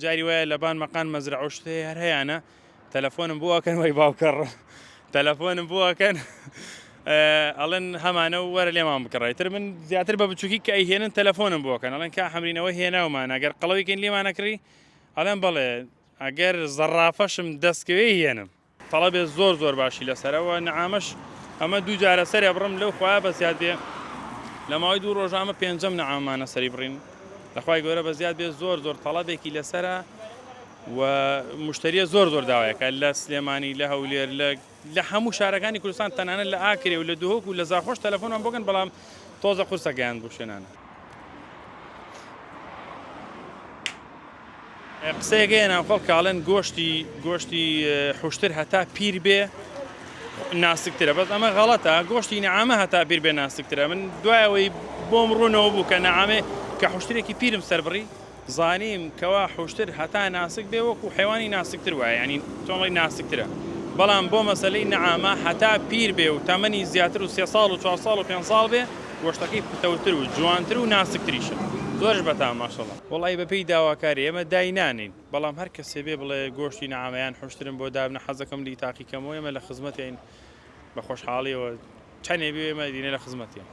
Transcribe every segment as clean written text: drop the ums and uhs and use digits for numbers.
جاری وایە لە بان مەقان مەزرعە و شت هەیە هەر هەیانە تەلەفۆنم بۆ ئەکەن وەی باوکەڕ تەلەفۆنم بۆ ئەکەن ئەڵێن هەمانە و وەرە لێمان بکڕە تر من زیاتر بە بچووکی کە ئەیهێنن تەلەفۆنم بۆ ئەکەن ئەڵێن کا حەمرینەوە هێناومانە ئەگەر قەڵەویکەین لێمانەکڕی ئەڵێن بەڵێ ئەگەر زەڕافەشم دەستکەوێ هێنم. تەڵەبێ زۆر زۆر باشی لەسەرە وە نەعامەش ئەمە دوو جارە سەرێ بڕم لەو خوایە بەزیاد بێ لە ماوەی دوو ڕۆژە ئەمە پێنجەم نەعامانە سەری بڕین لە خوای گەورە بەزیاد بێ زۆر زۆر تەڵەبێکی لەسەرە و مشتریە زۆر زۆر داوایەکە لە سلێمانی لە هەولێر لە لە هەموو شارەکانی کوردستان تەنانەت لە ئاکرێ و لە دهۆک و لە زاخۆش تەلەفۆنمان بۆکەن بەڵام تۆزە قورسە گەیاند بۆ شوێنانە. قسەیەک هەیە ناو خەڵک ئەڵێن گۆشتی گۆشتی حوشتر هەتا پیر بێ ناسکترە بەس ئەمە غەڵەتە گۆشتی نەعامە هەتا پیر بێ ناسکترە من دوایەوەی بۆم ڕوونەوە بوو کە نەعامێ کە حوشترێکی پیرم سەربڕی زانیم کەوا حوشتر هەتا ناسک بێ وەکو حەیوانی ناسکتر وایە یانی چۆن ناسکترە بەڵام بۆ مەسەلەی نەعامە هەتا پیر بێ و تەمەنی زیاتر و سێ ساڵ و چوار ساڵ و پێنج ساڵ بێ گۆشتەکەی پتەوتر و جوانتر و ناسکتریشە زۆرش بەتام ماشەڵا. وەڵایی بەپێی داواکاری ئێمە دای نانێین بەڵام هەر کەسێ بێ بڵێ گۆشتی نەعامە یان حوشترم بۆ دابنە حەزەکەم لی تاقی کەمەوە ئێمە لە خزمەتین بە خۆشحاڵیەوە چەنێ بێ ئێمە دینە لە خزمەتیان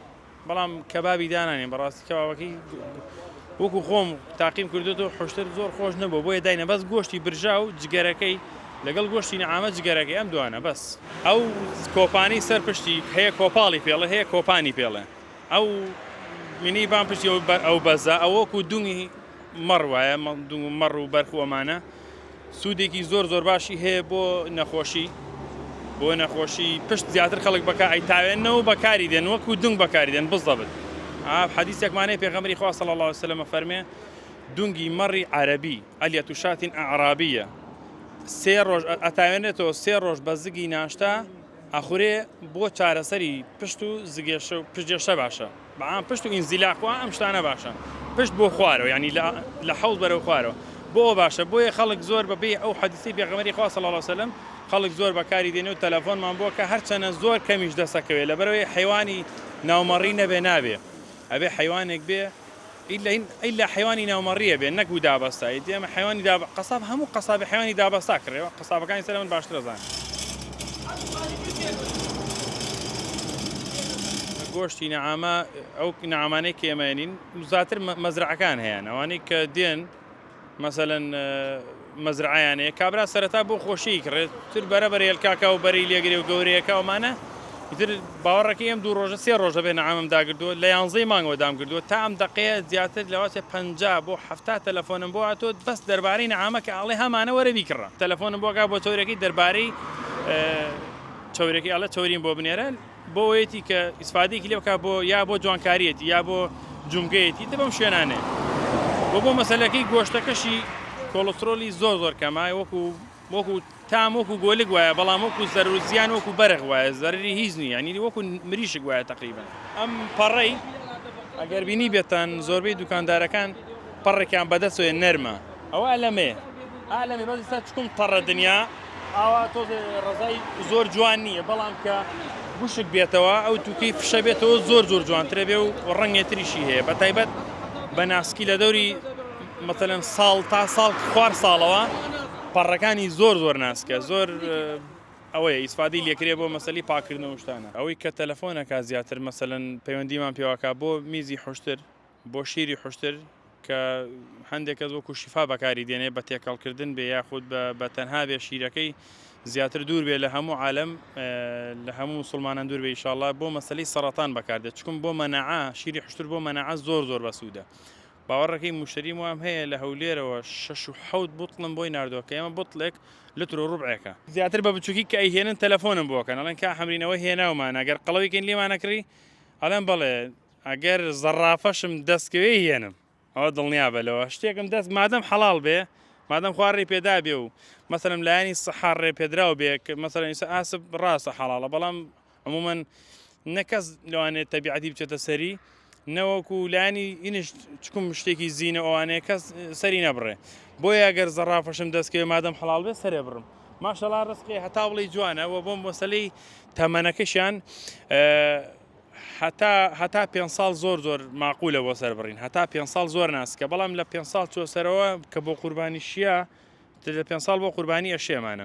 بەڵام کەبابی دانانێن بەڕاستی کەبابەکەی وەکو خۆم تاقیم کردوێتەوە حشتر زۆر خۆش نەبوو بۆیە داینە بەس گۆشتی برژا و جگەرەکەی لەگەڵ گۆشتی نەعامە جگەرەکەی ئەم دوانە بەس ئەو کۆپانی سەر پشتی هەیە کۆپاڵی پێڵێ هەیە کۆپانی پێڵێ ئەو منی بان پشتی ئەو بەر ئەو بەزە ئەو وەکو دونگی مەڕ وایە دونگ مەڕ و بەرخ و ئەمانە سوودێکی زۆر زۆر باشی هەیە بۆ نەخۆشی بۆ نەخۆشی پشت زیاتر خەڵک بەکە ئەیتاوێنەوە بەکاری دێن وەکو دونگ بەکاری دێن بزەبت حەدیسێکمانەیە پێغەمبەری خوا صلی الله علیه وسلم فەرمێ دونگی مەڕی عەرەبی علیە شاة اعرابیە سێ ڕۆژ ئەتاوێنێتەوە سێ ڕۆژ بە زگی ناشتا ئەخورێ بۆ چارەسەری پشت و زگێشە و پشتێشە باشە بەعام پشت و ئینزیلاق و ئەم شتانە باشە پشت بۆ خوارەوە یعنی لە حەوز بەرەو خوارەوە بۆ باشە بۆیە خەڵک زۆر بەبێ ئەو حەدیسی پێغەمبەری خوا صلی الله علیه وسلم خەڵک زۆر بەکاری دێنێ و تەلەفۆنمان بۆ کە هەرچەنە زۆر کەمیش دەسەکەوێ لەبەرەوەی حەیوانی ناومەڕی نەبێ نابێ ئەبێ حەیوانێک بێ ئیلا ئیلا حەیوانی ناومەڕیە بێ نەک و دابەستا ئیدی ئەمە حەیوانی داب قەساب هەموو قەسابی حەیوانی دابەستا کڕێوە قەسابەکانی سەر من باشتر ئەزانن. گۆشتی نەعامە ئەو نەعامانەی کە ئێمە ێنین زیاتر مەزرعەکان هەیەن ئەوانەی کە دێن مەسەلەن مەزرعەیان هەیە کابرا سەرەتا بۆ خۆشی کڕێت تر بەرە بەرە هێلکاکە و بەری لێگرێ و گەورەیەکە ئەمانە ئیتر باوەڕەکەی ئەم دوو ڕۆژە سێ ڕۆژە بێ نەعامم داگردووە لە یانزەی مانگەوە دام کردووە تا ئەم دەقەیە زیاتر لەواسێ 50 بۆ 70 تەلەفۆنم بۆ هاتووە بەس دەربارەی نەعامە کە ئەڵێ هەمانە وەرە بیکڕە تەلەفۆنم بۆ کا بۆ چەورەکەی دەربارەی چەورەکەی ئەڵێ چەوریم بۆ بنێرە بۆ ئەوەیەتی کە ئیسفادەیەکی لێ بکات بۆ یا بۆ جوانکاریەتی یا بۆ جومگەیەتی دە بەم شوێنانەیە بۆ بۆ مەسەلەکەی گۆشتەکەشی کۆڵسترۆلی زۆر زۆر کەمە وەکو وەکو تام وەکو گۆلک وایە بەڵام وەکو زەرر و زیان وەکو بەرخ وایە زەرری هیچ نییە یعنی وەکو مریشک وایە تقریبا ئەم پەڕەی ئەگەر بینی بێتان زۆربەی دوکاندارەکان پەڕێکیان بەدەستەوەیە نەرمە ئەوە ئەلەمەیە ئالەمێ بەس ئێستا چکم تەڕە دنیا ئاوا تۆزێ ڕەزای زۆر جوان نییە بەڵام کە وشک بێتەوە ئەو توکەی فشە بێتەوە زۆر زۆر جوانترە بێ و ڕەنگێتریشی هەیە بە تایبەت بە ناسکی لە دەوری مەتەلەن ساڵ تا ساڵ خوار ساڵەوە پەڕەکانی زۆر زۆر ناسکە زۆر ئەوەیە ئیسفادەی لێکرێ بۆ مەسەلی پاکردنەوە شتانە ئەوەی کە تەلەفۆنەکە زیاتر مەسەلەن پەیوەندیمان پێواکە بۆ میزی حشتر بۆ شیری حوشتر کە هەندێک کەس وەکو شیفا بەکاری دێنێ بە تێکەڵکردن بێ یاخود بە تەنها بێ شیرەکەی زیاتر دوور بێ لە هەموو عالم لە هەموو مسلمانان دوور بێ ئیشاڵا بۆ مەسەلەی سەرەتان بەکاردێت چکم بۆ مەناعە شیری حشتر بۆ مەناعە زۆر زۆر بەسوودە باوەڕەکەی مشتریم وام هەیە لە هەولێرەوە شەش و حەوت بوتڵم بۆی ناردووە کە ئێمە بوتڵێک لتر و ڕوبعێکە زیاتر بە بچووکی کە ئەیهێنن تەلەفۆنم بۆ کەن ئەڵێن کا حەمرینەوە هێناومانە گەر قەڵەویکەین لێمانەکڕی ئەڵێن بەڵێ ئەگەر زەڕافەشم دەست کەوێ هێنم ئەوە دڵنیابە لەوە شتێکم دەست مادەم حەڵاڵ بێ مادەم خوا ڕێی پێدا بێ و مەسەلەن لایەنی سەحا ڕێ پێدراو بێ مەسەلەن ئیسا ئاسب ڕاستە حەڵاڵە بەڵام عموما نە کەس لەوانەیە تەبیعەتی بچێتە سەری نەوەکو لایەنی ئینش چکم شتێکی زیینە ئەوانەیە کەس سەری نەبڕێ بۆیە ئەگەر زەڕافەشم دەستکەوێ مادەم حەڵاڵ بێ سەرێ بڕم ماشەڵا ڕزقی هەتا بڵێی جوانە وە بۆم مەسەلەی تەمەنەکەشیان. هەتا هەتا پێ ساڵ زۆر زۆر ماقولە بۆ سەر بڕین هەتا پێ ساڵ زۆر ناسکە بەڵام لە پێ ساڵ چۆ سەرەوە کە بۆ قوربانی شیە لە پێ ساڵ بۆ قوربانی ئەشێمانە.